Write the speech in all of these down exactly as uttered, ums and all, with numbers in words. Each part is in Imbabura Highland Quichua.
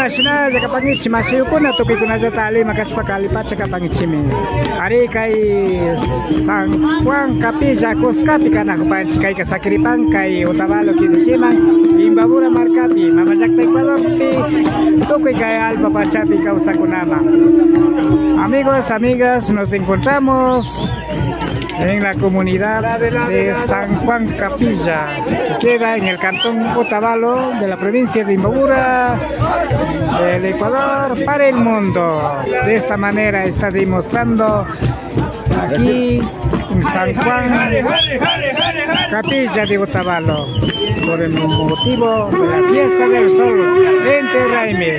Shinalla kapankichik mashikuna, tukuykunallata alima kashpaka alipacha kapankichikmi. Ari, kay San Juan Capilla kuskapi kanakupanchik, kayka sakiripan kay Otavalo kitishiman, Imbabura markapi, mama llakta Ecuadorpi, tukuy kay allpa pachapi kawsakkunaman. Amigos, amigas, nos encontramos en la comunidad de San Juan Capilla, que queda en el cantón Otavalo de la provincia de Imbabura, del Ecuador para el mundo. De esta manera está demostrando aquí en San Juan Capilla de Otavalo por el motivo de la fiesta del sol. Inti Raymi.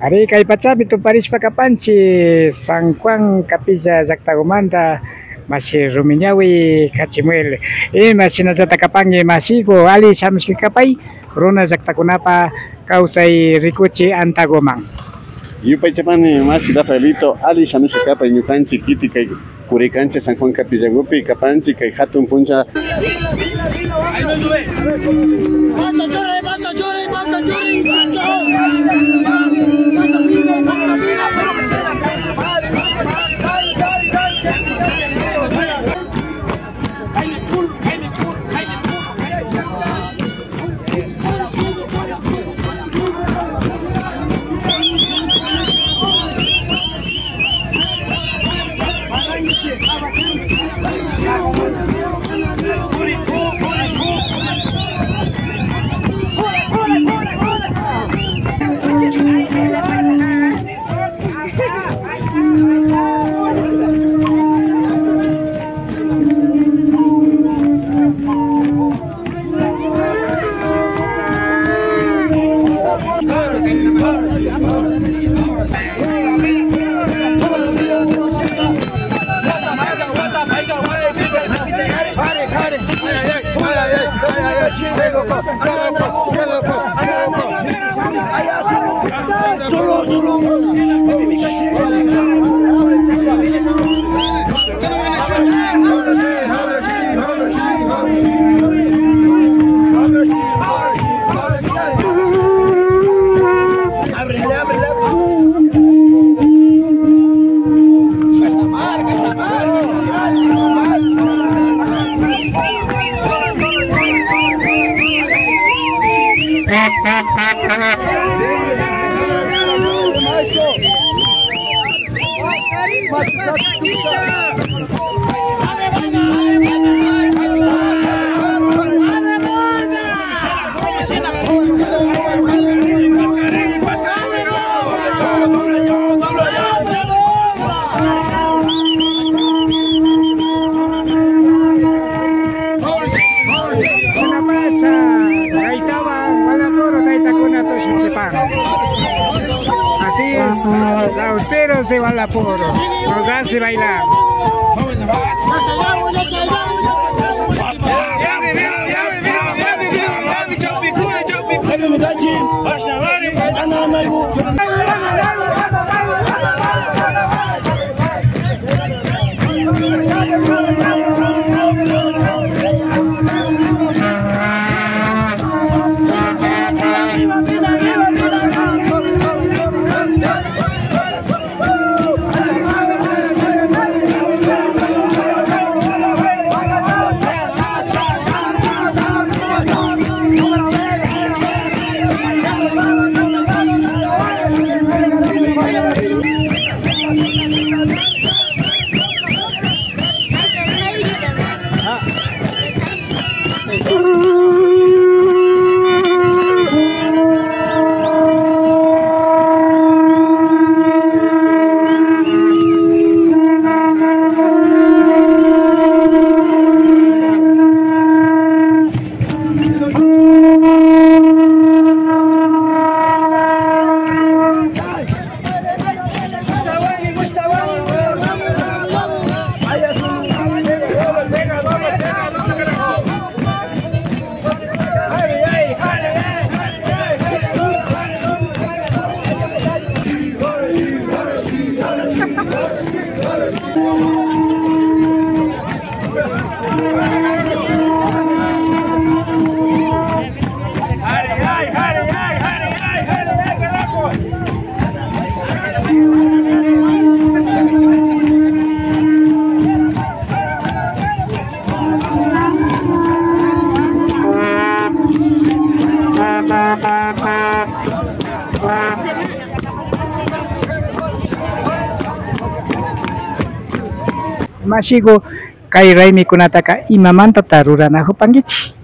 Ari, kay pachapi tuparishpa kapanchik San Juan Capilla llaktakumanta, mashi Rumiñawi Cachimuel. Ima shinallata kapanki mashiku, ali shamushka kapay runa llaktakunapa kawsay rikuchi antaguman. Yupaychapani mashi Rafaelito, ali shamushka kapay ñukanchik kiti kay Purikanchik San Juan Capillagupi kapanchik kay hatun puncha. Basta churi, basta churi, basta churi. Ábrele, ábrele, ábrele. Está mal, está mal, está mal, está mal. Shinapacha, gaitawan, walapuro taytakuna tushuchipan. Así es, flauteros de Walapuro, nos hace bailar. Mashiku, kay raymikunataka imamantata ruranakupankichik?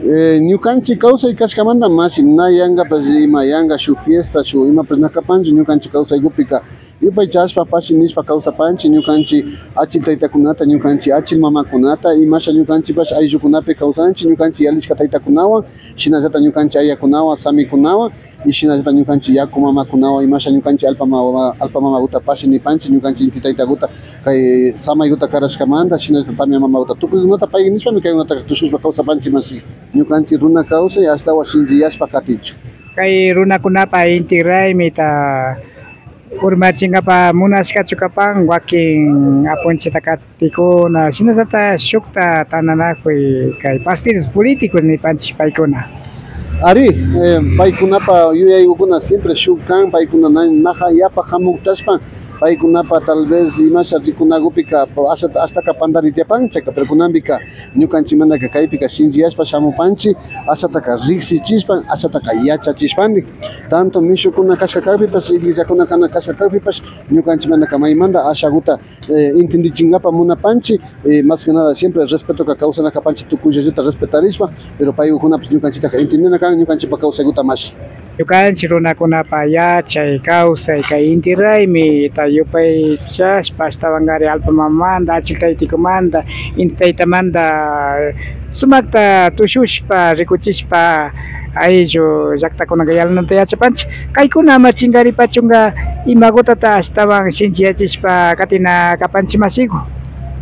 Eh, ñukanchik kawsay kashkamanta mashi na yankapash ima yanka shuk fiesta shuk imapash na kapanchu ñukanchik kawsaykupika. Yupaychashpa, pashi nishpa kawsapanchik ñukanchik achil taytakunata, ñukanchik achil mamakunata, imasha ñukanchikpash ayllukunapi kawsanchik, ñukanchik yalishka taytakunawan, shinallata ñukanchik ayakunawan, samikunawan, y shinallata ñukanchik yaku mamakunawan, imasha ñukanchik allpa mama, allpa mamakuta pashi nipanchik, ñukanchik inti taytakuta kay samaykuta karashkamanta, shinallata tamia mamakuta, tukuykunata pay nishpami kaykunata tushushpa kawsapanchik mashi. Ñukanchik runa kawsay ashtawan shinchiyashpa katichun. Kay runakunapa inti raymita urmachinkapa munashkachu kapan, wakin apunchita katikuna, shinallata shukta tantanakuy kay partidos políticos nipanchik paykuna. Ari, eh, paykunapa yuyaykukuna siempre shuk kan, paykuna na-, naja yapa jamuktashpan, paykunapa tal vez imasha rikunakupika ashata, ashtaka pantari tiyapan, chayka, pero kunanpika ñukanchikmantaka kaypika shinchiyashpa shamupanchik, ashataka riksichishpan, ashataka yachachishpandi. Tanto mishukuna kashka kakpipash, iglesiakuna kana kashka kakpipash, ñukanchikmantaka maymanta ashakuta, eh, intindichinkapa munapanchik, eh, más que nada siempre respetoka kawsana kapanchik, tukuyllallata respetarishpa, pero paykunapash ñukanchiktaka intindina kan, ñukanchikpa kawsaykuta mashi. Ñukanchik runakunapa yachay, kawsay, kay inti raymita yupaychashpa, ashtawankari allpa mamamanta, achil taytikumanta, inti taytamanta sumakta tushushpa, rikuchishpa, ayllu llaktakunaka yalinata yachapanchik. Kaykuna ama chinkaripachunka, imakutata ashtawan shinchiyachishpa katina kapanchik mashiku.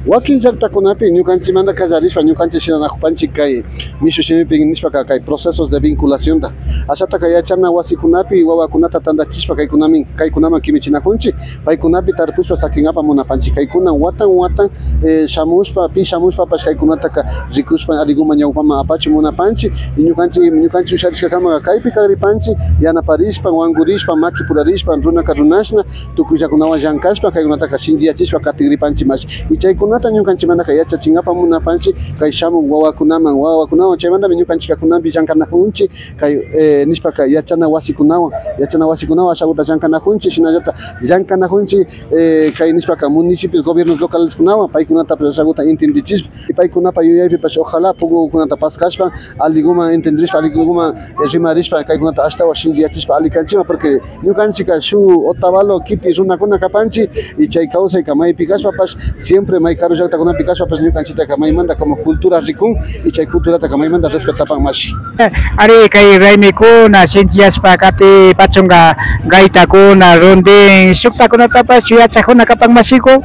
Wakin llaktakunapi ñukanchikmanta kallarishpa, ñukanchik shinanakupanchik kay mishu shimipi nishpaka kay procesos de vinculacionta. Ashataka yachana wasikunapi wawakunata tantachishpa kaykunami, kaykunaman kimichinakunchik, paykunapi tarpushpa sakinkapa munapanchik. Kaykuna watan watan, eh, shamushpa, pi shamushpapash kaykunataka rikushpa alliguman ñawpaman apachun munapanchik. Y ñukanchik, ñukanchik usharishkakamaka kaypi kagripanchik, yanaparishpa, wankurishpa, makipurarishpa, runaka runashna, tukuyllakunawan llankashpa, kaykunataka shinchiyachishpa katigripanchik mashi. Y chaykunata ñukanchikmantaka yachachinkapa munapanchik kay shamuk wawakunaman, wawakunawan, chaymantami ñukanchikka kunanpi llankanakunchik kay, eh, nishpaka yachana wasikunawan, yachana wasikunawan ashakuta llankanakunchik, shinallata llankanakunchik, eh, kay nishpaka municipios, gobiernos localeskunawan, paykunatapash ashakuta intindichishpa, y paykunapa yuyaypipash ojalá pukukunata paskashpa, alliguman intindirishpa, alliguman, eh, rimarishpa, kaykunata ashtawan shinchiyachishpa alli kanchikman, porque ñukanchikka shuk Otavalo kiti runakuna kapanchik, y chay kawsayka maypi kashpapash, siempre may karu llaktakunapi kashpapash, ñukanchiktaka maymanta como cultura rikun, y chay culturataka maymanta respetapan mashi. Ari, kay raymikuna shinchiyashpa katipachunka, gaitakuna, rondín, shuktakunatapash yachakuna kapan mashiku.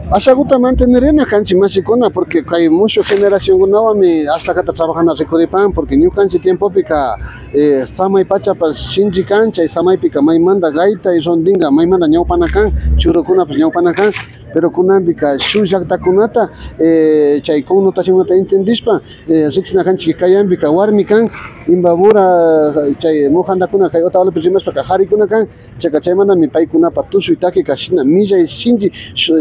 Ashakuta mantenerina kanchik mashikuna, porque kay mushuk generacionkunawanmi ashtakata trabajana rikuripan, porque ñukanchik tiempopika, eh, samay pachapash shinchi kan, chay samaypika maymanta gaita y rondinka maymanta ñawpana kan, churukunapash ñawpana kan, pero kunanpika shuk llaktakunata, eh, chay connotacionkunata entendishpa, eh, riksina kanchik, kayanpika warmi kan, Imbabura, chay Mojandakuna kay Otavalopi rimashpaka jarikuna kan, chayka chaymantami paykunapa tushuy takika shina millay shinchi,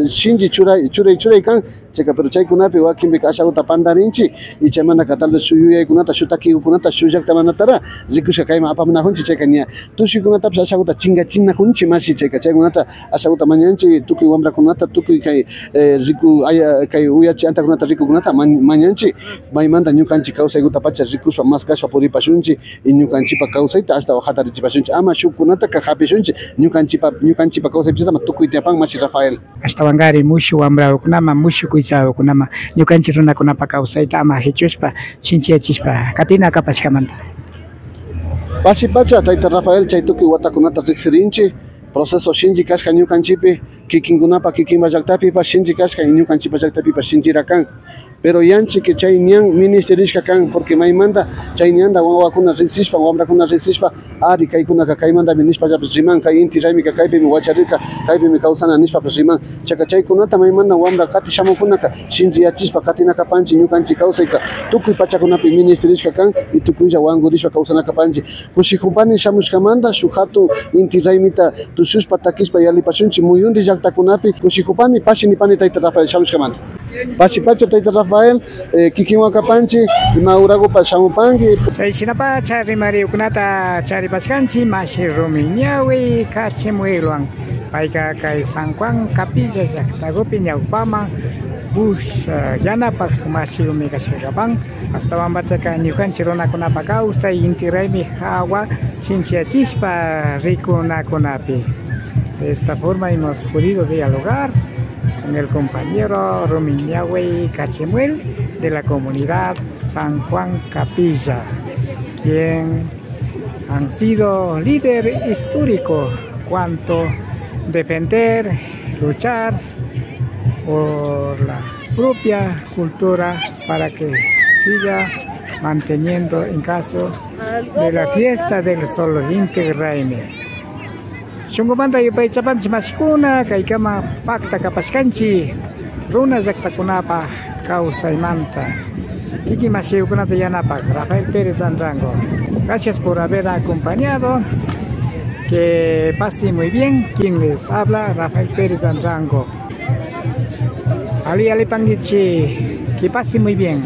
shinchi churay, churay, churay kan, chayka, pero chaykunapi wakinpika ashakuta pantarinchik, y chaymantaka tal vez shuk yuyaykunata, shuk takikukunata, shuk llaktamantatara rikushka kayman apamunakunchik, chayka ña tushuykunatapash ashakuta chinkachinakunchik mashi, chayka chaykunata ashakuta mañanchik, tukuy wambrakunata, tukuy kay, eh, riku, aya, kay uyachi antakunata rikukunata mañ-, mañanchik, maymanta ñukanchik kawsaykutapacha rikushpa, maskashpa puripashunchik, y ñukanchikpa kawsayta ashtawan jatarichipashunchik, ama shukkunataka japishunchik, ñukanchikpa, ñukanchikpa kawsaypachatama tukuy tiyapan mashi Rafael. Ashtawankari mushuk wambrakunaman, mushuk kuytsakunaman ñukanchik runakunapa kawsayta ama jichushpa, shinchiyachishpa katina kapashkamanta. Pashi pacha, tayta Rafael, chay tukuy watakunata riksirinchik, proceso shinchi kashka ñukanchikpi, kikinkunapa kikinpa llaktapipash shinchi kashka y ñukanchikpa llaktapipash shinchira kan. Pero yanchik chay ñan minishtirishka kan, porque maymanta chay ñanta wawakuna riksishpa, wambrakuna riksishpa, ari, kaykunaka kaymantami nishpallapish riman, kay inti raymika kaypimi wacharirka, kaypimi kawsana nishpapish riman. Chayka chaykunata maymanta wambra kati shamukunaka shinchiyachishpa katina kapanchik, ñukanchik kawsayka tukuy pachakunapi minishtirishka kan y tukuylla wankurishpa kawsana kapanchik. Kushikupani shamushkamanta, shuk jatun inti raymita tushushpa, takishpa, yallipashunchik muyundi llaktakunapi. Kushikupani, pashi nipani tayta Rafael shamushkamanta. Pashi pacha tayta Rafael, eh, kikinwan kapanchik, ima urakupash shamupanki. Chayshinapacha rimariykunata charipashkanchik mashi Rumi Ñawi Kachimuelwan. Payka kay San Juan Capilla llaktakupi ñawpaman push, eh, yanapak mashikumi kashka kapan. Ashtawanpachaka ñukanchik runakunapa kawsay inti raymi hawa shinchiyachishpa rikunakunapi. De esta forma hemos podido dialogar con el compañero Rumiñahui Cachimuel de la comunidad San Juan Capilla, quien han sido líder histórico cuanto defender, luchar por la propia cultura para que siga manteniendo en caso de la fiesta del Sol Inti Raymi. Shunkumanta yupaychapanchik mashikuna, kaykama pakta kapashkanchik runa llaktakunapa kawsaymanta. Kikin mashikukunata yanapak Rafael Pérez Anrango. Gracias por haber acompañado. Que pase muy bien. Quien les habla, Rafael Pérez Anrango. Alli allipankichik. Que pase muy bien.